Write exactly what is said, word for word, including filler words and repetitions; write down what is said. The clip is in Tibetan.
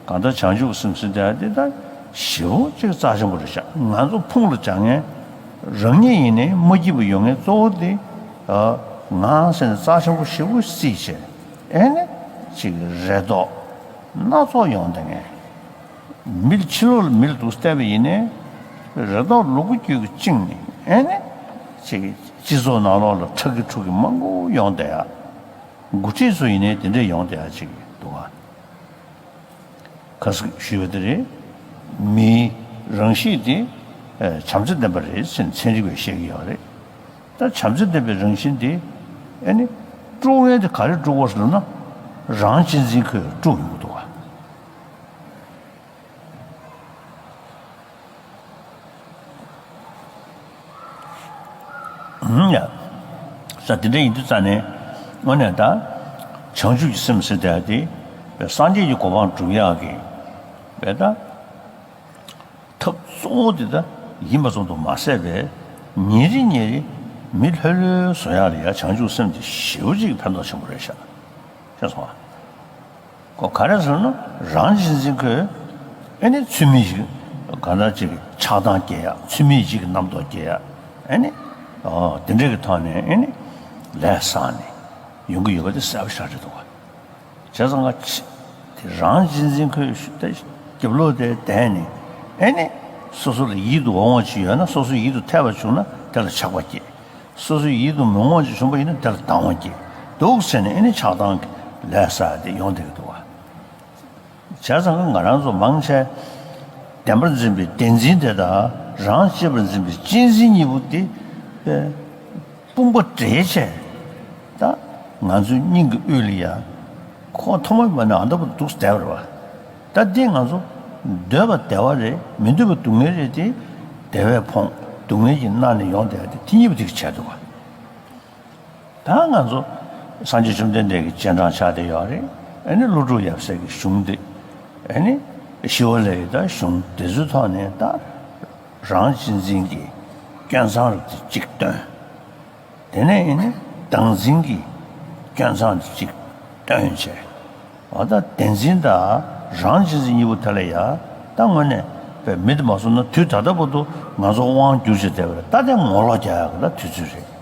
གང་ལྟར་བྱང་ཆུབ་སེམས་ཟེར་དེ་འདི་ད་ཞེ་པོ་ཅིག་རྩ་ཆེན་པོ་རེད་ཤག་ང་ཚོ་ཕུང་ལ་སྦྱང་མཁན་རང་ཉིད་ཡིན་ནའི་མ་སྐྱིད་པ་ཡོང་མཁན་གཙོ་བོ་དེ་ཨ་ང་ཟེར་ནས་རྩ་ཆེན་པོ་ཞེ་པོ་བརྩིས་བྱས། ཨེ་ནི་ཅིག་རེ་དོགས་སྣ་ཚོགས་ཡོང་བསྡད་མཁན། མི་ལ་ཕྱི་ལོགས་ལ་མི་ལ་འདུག་བལྟས་པ་ཡིན་ནའི་རེ་དོགས་ལུ་གུ་རྒྱུད་ཀྱིས་བཅིངས་ནས། ཨེ་ནི་ཅིག་སྤྱི་ཚོགས་ནང་ལོགས་ལ་ཁྲག་གི་ཁྲུག་གི་མང་པོ་ཡོང་བསྡད་ཡ། འགོ་ཁྲིད་ཚོ་ཡིན་ནའི་དེ་འདྲས་ཡོང་བསྡད་ཡ་ཅིག་འདུག་ག་ག་ཟེ་ཞུས་པ་དེ་རེད། མིའི་རང་གཤིས་དེ་ཨེ་བྱམས་བརྩེ་ལྡན་པ་རེད་ཟེར་ནས་ཚན་རིག་པས་བཤད་ཀྱི་ཡོད་རེད། ད་བྱམས་བརྩེ་ལྡན་པའི་རང་བཞིན་དེ་ཨེ་ནི་དཀྲུག་མཁན་དེ་ག་རེ་དཀྲུག་པ་ཟེར་ན་རང་གཅེས་འཛིན་ཁོས་དཀྲུག་ཡོང་གི་འདུག་ག་ཧུམ་ཡ། ས་དེ་འདྲ་ཡིན་དུས་ཙ་ནས་དངོས་གནས་ད་བྱང་ཆུབ་ཀྱི་སེམས་ཟེར་དེ་དེ་སངས་རྒྱས་ཀྱི་གོ་འཕང་སྒྲུབ་ཡག་གི་བས་ད་ཐབས་གཙོ་བོ་དེ་ད་ཡིན་པ་ཙམ་དུ་མ་ཟད་པའི་ཉིན་རེ་ཉིན་རེ་མི་ལྷོད་ལྷོད་བཟོ་ཡག་ལ་ཡ་བྱང་ཆུབ་སེམས་དེ་ཞེ་པོ་ཅིག་ཕན་ཐོགས་ཆེན་པོ་རེད་ཤག་ཤེས་སོང་ཨ། ཁོ་ག་རེ་ཟེར་ན་རང་གཅེས་འཛིན་ཁོས་ཨེ་ནི་ཚུལ་མིན་ཞིག་གང་ལྟར་ཅིག་ཆགས་སྡང་སྐྱེ་ཡག་ཚུལ་མིན་ཞིག་གི་རྣམ་རྟོག་སྐྱེ་ཡག་ཨེ་ནི་ཨོ་དེ་འདྲ་གི་ཐོག་ནས་ཨེ་ནི་ལས་བསགས་ནས་ཡོང་གི་ཡོད་པ་དེ་གསལ་པོ་ཞེ་དྲག་རེད་འདུག་ག་བྱས་ཙང་ང་ཅི་དེ་རང་གཅེས་འཛིན་ཁོས་ཞུ་ད་རྒྱབ་ལོགས་དེ་བསྡད་ནས་ཨེ་ནི་སོ་སོ་ལ་ཡིད་དུ་འོང་བ་ཅིག་ཡོད་ན་སོ་སོ་ཡིད་དུ་འཐད་པ་བྱུང་ན་དེ་ལ་ཆགས་པ་སྐྱེ། སོ་སོའི་ཡིད་དུ་མི་འོང་བ་ཅིག་བྱུང་བ་ཡིན་ན་དེ་ལ་སྡང་བ་སྐྱེ་འདུག་ཟེར་ནས་ཨེ་ནི་ཆགས་སྡང་གི་ལས་བསགས་དེ་ཡོང་བསྡད་ཀྱི་འདུག་བ། བྱས་ཙང་ང་རང་ཚོ་མང་ཆེ་བདེན་པར་འཛིན་པའི་བདེན་འཛིན་དེ་དང་རང་གཅེས་པར་འཛིན་པའི་གཅེས་འཛིན་གཉིས་པོ་དེ་དཔུང་པ་འདྲེས་བྱས་ད་ང་ཚོའི་སྙིང་གི་དབུས་ལ་ཡ་ཁོ་ཐོག་མ་མ་ནས་ཨ་འདྲ་པོ་འདུག་བསྡད་པ་རེད་བ། ད་འདི་ང་ཚོ་འདོད་པ་བདེ་བ་རེད་མི་འདོད་པ་སྡུག་བསྔལ་རེད་དེ་བདེ་བས་ཕོངས་སྡུག་བསྔལ་གྱིས་མནར་ནས་ཡོང་བསྡད་དེ་དེ་གཉིས་པོ་དེ་གི་བྱས་འདུག་བ། ད་ང་ཚོ་སངས་རྒྱས་བཅོམ་ལྡན་འདས་ཀྱི་རྗེས་འབྲང་ཆགས་བསྡད་ཡོད་རེད། ཨ་ནི་ཀླུ་སྒྲུབ་ཡབ་སྲས་ཀྱི་གཞུང་འདི་ཨ་ནི་ཞི་བ་ལྷ་ཡི་ད་གཞུང་འདི་ཚོའི་ཐོག་ནས་ད་རང་གཅེས་འཛིན་གྱི་སྐྱོན་མཚང་རབ་དེ་གཅིག་བཏོན། དེ་ནས་ཨ་ནི་བདག་འཛིན་གྱི་སྐྱོན་མཚང་དེ་གཅིག་བཏོན་བྱས། འོ་ད་བདེན་འཛིན་དང་རང་གཅེས་འཛིན་གཉིས་པོ་དེ་ལ་ཡ་ད་དངོས་གནས་པའི་མི་དེ་མ་སོང་ན་དུས་ད་ལྟ་བར་དུ་ང་ཚོ་དབང་བསྒྱུར་བྱས་བསྡད་པ་རེད། ད་དེ་ངོ་ལོག་རྒྱག་ཡག་གི་ད་དུས་ཚོད་རེད།